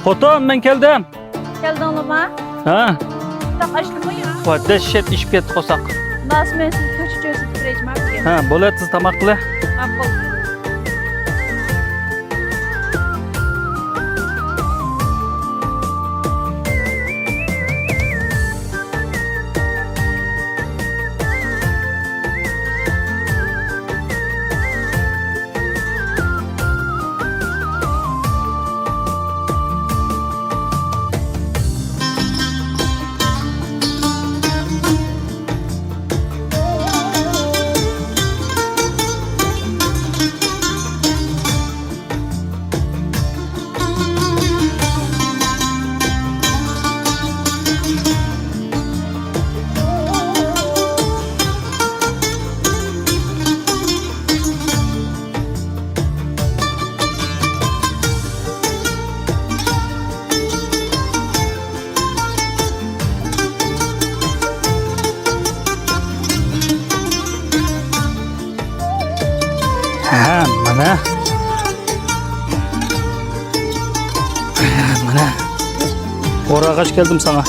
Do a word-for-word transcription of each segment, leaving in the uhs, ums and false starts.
خوتۇن، مەن كەلدىم. كەلدىڭلىما؟ ھە. تاق ئاشلىمۇ يا؟ ۋا، دەھشەت ئېشىپ كەتتى قورساق. داسى، مەن سىزگە كۆچە چۆزۈپ بېرەيچىما بۈگۈن؟ ھە، بولاتسىز، تاماق قىلە. ھە، بولدى. ھە، مانا. ھە، مانا. ھور ئالغاچ كەلدىم ساڭا.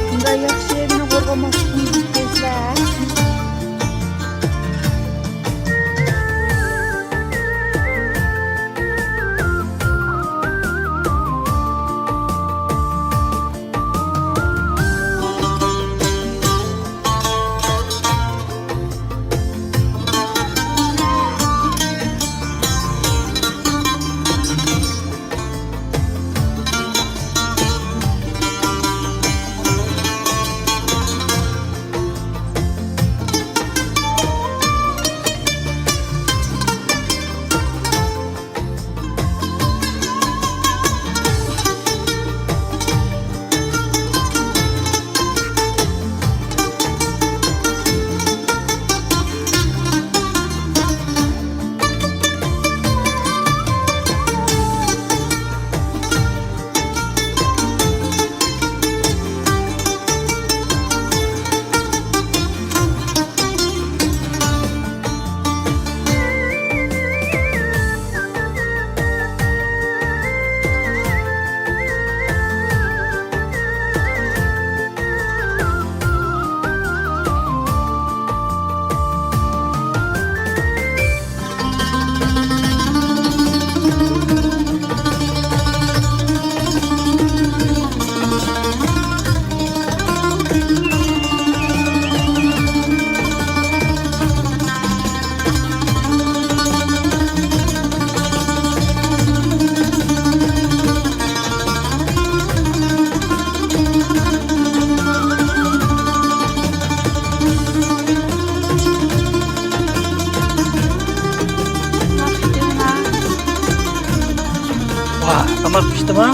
شۇنداق ياخشى يەرنى ھور ئالماسلىقنى بىلىپ قويسىلەر. ۋاھ، تاماق پىشتىما؟